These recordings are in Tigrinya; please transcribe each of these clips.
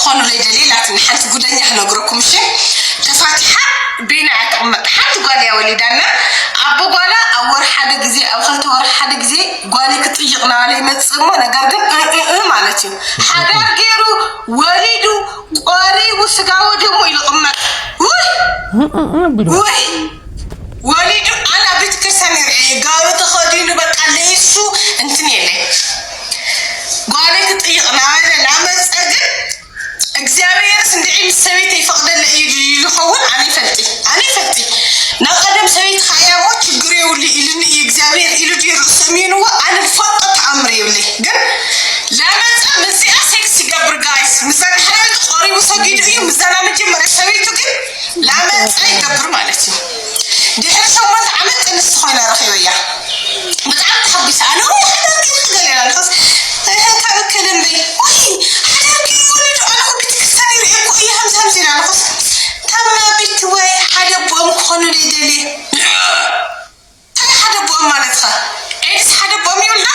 ሆኑ ለይ ደሊላት ሓንቲ ጉደኛ ክነግረኩም። እሺ፣ ተፋቲሓ ቤና እያ ትቕመጥ። ሓንቲ ጓል እያ ወሊዳና። ኣቦ ጓላ ኣብ ወርሒ ሓደ ግዜ፣ ኣብ ክልተ ወርሒ ሓደ ግዜ ጓለይ ክጥይቕ ናባለ ይመጽእ እሞ፣ ነገር ግን እ፣ እ፣ እ ማለት እዩ። ሓዳር ገይሩ፣ ወሊዱ፣ ቆሪቡ፣ ስጋ ወደሙ ኢሉ ይቕመጥ። ውይ! እ፣ እ፣ እ ቢሉ። ውይ! ወሊዱ ኣና ቤተክርስትያን ይርኤ፣ ጋሩ ተኸዲኑ፣ በቃ ለይሱ እንትን የለ። ጓለይ ክጥይቕ ናበለ ናመጸ ግን እግዚኣብሔርስ እንድዒ ምስ ሰበይተይ ይፈቕደለ እዩ ድዩ ይኸውን? ኣነ ይፈልጢ፣ ኣነ ይፈልጢ። ናብ ቀደም ሰበይትኻ እያ እሞ ችግር የብሉ ኢሉኒ እዩ እግዚኣብሔር ኢሉ ድዩ ርእሱ እሚንዎ? ኣነ ዝፈልጦ ተኣምር የብለይ። ግን ለመጸ ምስዚኣ ሴክስ ይገብር ጋይስ። ምስዛ ድሕሪ ቆሪቡ ሰጊዱ እዩ። ምስዛ ናይ መጀመርያ ሰበይቱ ግን ላመጻ ይገብር ማለት እዩ። ድሕሪ ሸሞንተ ዓመት ጥንስቲ ኮይና ረኺበያ። ብጣዕሚ ተሓጒሰ። ኣነ እውን ሓዳርኪ ገለ ኢላ ንኸስ፣ እህ፣ ካብ እከለ እምበይ። ወይ፣ ሓዳርኪ ወሊዱ፣ ኣነ እኮ ቤተክርስትያን ይርእየኩ እየ፣ ሃምዚ ሃምዚ ኢላ ንኸስ። ካብ ቤት ወይ ሓደ ቦኦም ክኾኑ ደልየ። እንታይ ሓደ ቦኦም ማለትኻ? ኤድስ ሓደ ቦኦም ይውልዳ?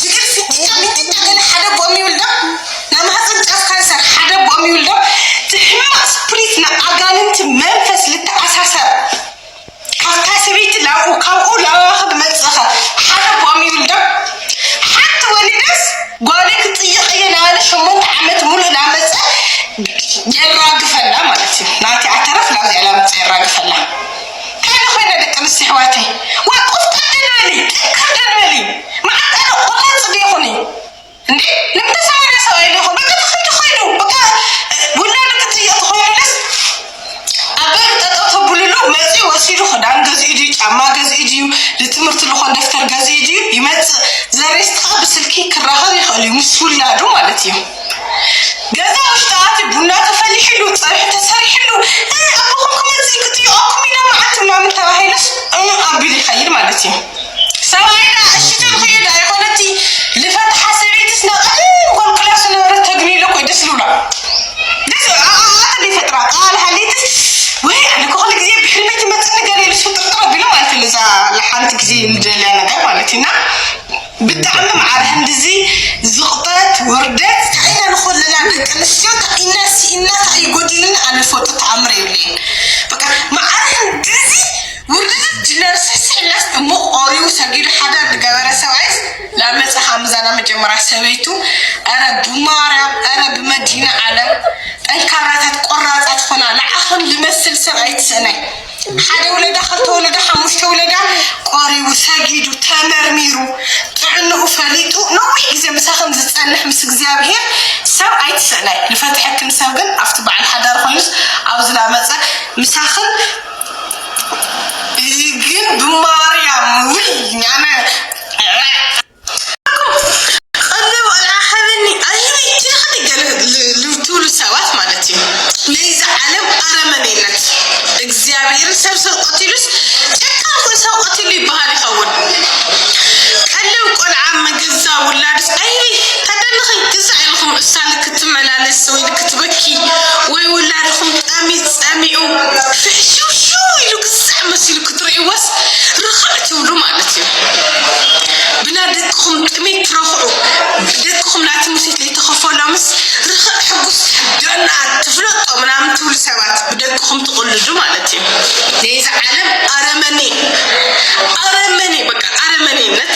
ጅግር ፊንጢጣ ሚጢጣ ገለ ሓደ ቦኦም ይውልዳ? ናይ ማህፀን ጫፍ ካንሰር ሓደ ቦኦም ይውልዳ? እቲ ሕማቕ ስፕሪት ናይ ኣጋንንቲ መንፈስ ልተኣሳሰር። ካብታ ሰበይቲ ላብኡ፣ ካብኡ ላባኺ ዝመጽእኸ ሓደ ቦኦም ይውልዳ? ሓንቲ ወሊደስ ጓለይ ክጥይቕ እየ ናበለ ሸሞንተ ዓመት ሙሉእ ላመጸ የራግፈላ ማለት እዩ። ናቲ ኣተረፍ ናብዚኣ ላመጸ የራግፈላ። ካለ ኮይነ ደቂ ኣንስትዮ ኣሕዋተይ፣ ዋ፣ ቆፍጠን ደንበሊ፣ ጠንከር ደንበሊ። መዓት ኣነ ቆራጽ ዶ ይኹኒ? እንዴ፣ ንምንታይ ሰማንያ ሰብኣይ ዶ ይኹን? በቃ ተኸዲ ኮይኑ፣ በቃ ውላዱ ክጥይቕ ተኾይኑለስ፣ ኣብ በሪ ጠጠው ተብልሉ፣ መጺኡ ወሲዱ ክዳን ገዚኡ ድዩ፣ ጫማ ገዚኡ ድዩ፣ ንትምህርቲ ዝኾን ደፍተር ገዚኡ ድዩ፣ ይመጽእ። ዘሬስት ኸኣ ብስልኪ ክራኸብ ይኽእል እዩ፣ ምስ ውላዱ ማለት እዩ። ገዛ ውሽጢ ኣትዩ ቡና ተፈሊሕሉ፣ ጸብሒ ተሰሪሕሉ፣ "እ፣ ኣቦኹም ክመጽእ እዩ፣ ክጥይቐኩም ኢና መዓልቲ" ምናምን ተባሂሉስ፣ እ፣ ኣቢሉ ይኸይድ ማለት እዩ። ሰብኣይ ደኣ እሺ ተልኽዮ ደኣ ኣይኮነቲ፣ ልፈትሓ ሰበይትስ ናቐ፣ እ፣ እንኳን ክላስ ነበረት ተግኒ ኢለ እኮ ደስ ልብላ። ደስ፣ ኣ፣ ኣ፣ ኣ፣ ተደይ ፈጥራ፣ ቃል ሃሊትስ፣ ወይ፣ ኣነ እኮ ኩሉ ግዜ ብሕልመይ ትመጽእኒ ገለ ኢሉ ስጥርጥር ኣቢሉ ማለት እዩ። እዛ ለሓንቲ ግዜ ንደልያ ነገር ማለት እዩ። እና ብጣዕሚ መዓረ ህንድዚ ዝቕጠት ውርደት፣ እንታይ ኢና ንኾለና ደቂ ኣንስትዮ፣ እንታይ ኢና ስኢና፣ እንታይ እዩ ጎዲሉና፣ ኣነ ዝፈልጦ ተኣምር የብለይን። በቃ መዓረ ህንድዚ ውርደት ጅነር ስሕስሕ ኢልናስ እሞ ቆሪቡ ሰጊዱ ሓዳር ዝገበረ ሰብኣይስ ላመፀ ሃምዛና መጀመርያ ሰበይቱ፣ ኧረ ብማርያም፣ ኧረ ብመድሂነ ዓለም፣ ጠንካራታት ቆራፃት ኾና፣ ንዓኽን ዝመስል ሰብ ኣይትስእናይ። ሓደ ወለዳ፣ ክልተ ወለዳ፣ ሓሙሽተ ወለዳ ቆሪቡ፣ ሰጊዱ፣ ተመርሚሩ፣ ጥዕንኡ ፈሊጡ፣ ነዊሕ ግዜ ምሳኽን ዝጸንሕ ምስ እግዚኣብሔር ሰብ ኣይትስእናይ። ዝፈትሐክን ሰብ ግን ኣብቲ በዓል ሓዳር ኮይኑስ ኣብዚ ላመጸ ምሳኽን ግን ብማርያም፣ ውይ፣ ኣነ ቀልቢ ቆልዓ ሃበኒ ኣይበይ ትልኻ ገለ ል-፣ ል-፣ ትብሉ ሰባት ማለት እዩ። ናይዚ ዓለም ኣረመኔነት። እግዚኣብሔር ሰብ ሰብ ቀቲሉስ ጨካን ሰብ ቀቲሉ ይበሃል ይኸውን። ቀልቢ ቆልዓ መገዛ ውላድስ ኣይበይ ታደልኺ ግዛዕ ኢልኩም እሳ ልክ ትመላለስ ወይ ልክ ትበኪ ወይ ውላድኹም ጠሚ-፣ ጸሚኡ ፍሕሽውሽው ኢሉ ግዛዕ መሲሉ ክትርእይዎስ ርኽዕ ትብሉ ማለት እዩ። ብና ደቅኹም ጥሜት ትረኽዑ፣ ብደቅኹም ናቲ ሙሴት ለይተኸፈሎምስ ርኽዕ ሕጉስ ዳና ትፍለጦ ምናምን ትብሉ ሰባት ብደቅኹም ትቕልዱ ማለት እዩ። ናይዚ ዓለም ኣረመኔ፣ ኣረመኔ፣ በቃ ኣረመኔነት።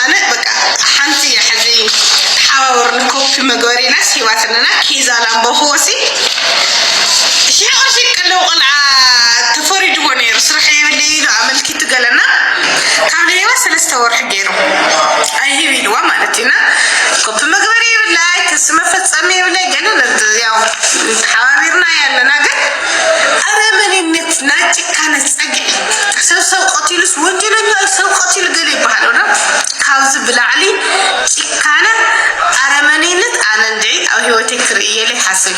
ኣነ በቃ ሓንቲ እያ ሕዚ ተሓባበርኒ ኮፒ መግበሪናስ ሂባትንና ኬዛ ላምቦ ክወሲ ሽሕ ቅርሺ ቀለብ ቆልዓ ተፈሪድዎ ነይሩ። ስራሕ የብለይ ኢሉ ኣመልኪቱ ገለና። ካብ ለየዋ ሰለስተ ወርሒ ገይሩ ኣይሂብ ኢልዋ ማለት እዩና። ኮፒ መግበሪ የብላይ፣ ክሲ መፈጸሚ የብላይ። ገለ ነዚ ያው ተሓባቢርና ያለና ግን ኣረመኔነት ናይ ጭካነ ጸግዒ ሰብ ሰብ ቀቲሉስ ወንጀለኛ እዩ፣ ሰብ ቀቲሉ ገለ ይበሃል ወላ። ካብዚ ብላዕሊ ጭካነ ኣረመኔነት ኣነ እንድዒ ኣብ ህይወተይ ክርኢ እየ ኢለ ይሓስብ።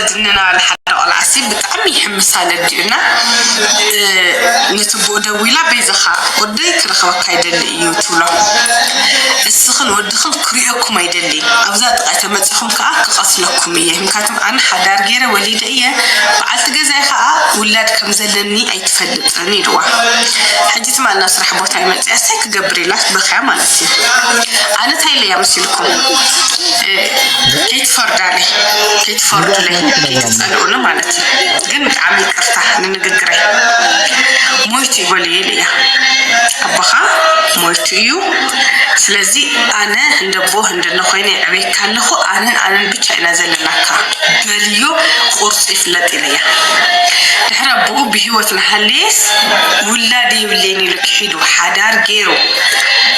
ዝንና ንሓደ ቆልዓሲ ብጣዕሚ ይሕምስ ኣለዲኡና። ነቲ ቦ ደዊላ በይዛኻ ወደይ ክረኽበካ ይደሊ እዩ ትብሎ። እስኽን ወድኽን ክሪኦኩም ኣይደሊ። ኣብዛ ጥቓይ ተመጺኹም ከዓ ክቐትለኩም እየ። ምክንያቱም ኣነ ሓዳር ገይረ ወሊደ እየ። በዓልቲ ገዛይ ከዓ ውላድ ከም ዘለኒ ኣይትፈልጥን ኢልዋ። ሕጂ ትማል ናብ ስራሕ ቦታ ይመፅእ እሳይ ክገብር ኢላት በኽያ ማለት እዩ። ኣነ እንታይ ኢለያ መሲልኩም? ከይትፈርዳለይ፣ ከይትፈርዱለይ፣ ከይትፀልኡኒ ማለት እዩ። ግን ብጣዕሚ ይቅርታ ንንግግረይ። ሞይቱ ይበልየ ኢለያ። ኣቦኻ ሞይቱ እዩ። ስለዚ ኣነ እንደቦ እንደነ ኮይነ ይዕበየካ ኣለኹ። ኣነን ኣነን ብቻ ኢና ዘለናካ በልዮ። ቁርፂ ይፍለጥ ኢለያ። ድሕሪ ኣቦኡ ብሂወት ንሃለየስ ውላድ የብሌን ኢሉ ክሒዱ ሓዳር ገይሩ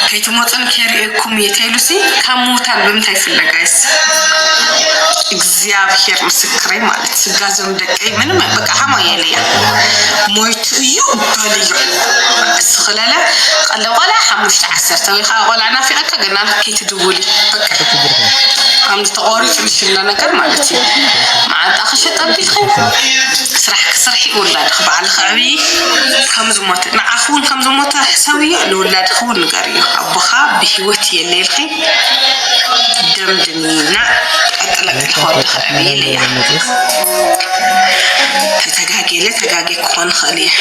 ከይትመፁን ከይርእየኩም እየ ተይሉሲ ካብ ምውታን ብምንታይ ይፍለ ጋይስ? እግዚኣብሔር ምስክረይ ማለት ስጋዞም ደቀይ ምንም በቃ ሓማየለያ ሞይቱ እዩ በልዮ። ስኽለለ ቀለ ቆልዓ ሓሙሽተ ዓሰርተ ወይ ከዓ ቆልዓ ናፊቐካ ገና ከይትድውሊ በቃ ከምዚ ተቆሪፁ ዝሽለ ነገር ማለት እዩ። መዓንጣ ክሸጥ ኣቢልኺ ስራሕ ክስርሒ ውላድኺ በዓል ክዕብዪ ከም ዝሞተ ንዓኺ እውን ከም ዝሞተ ሕሰብዮ ንውላድኺ እውን ንገርዮ ኣቦኻ ብሂወት የለ ኢልኺ ደምድምና ቀጥለቂ ወዲ ክዕብዪ ኢለያ። ተተጋጌለ ተጋጌ ክኾን ይኽእል እየ።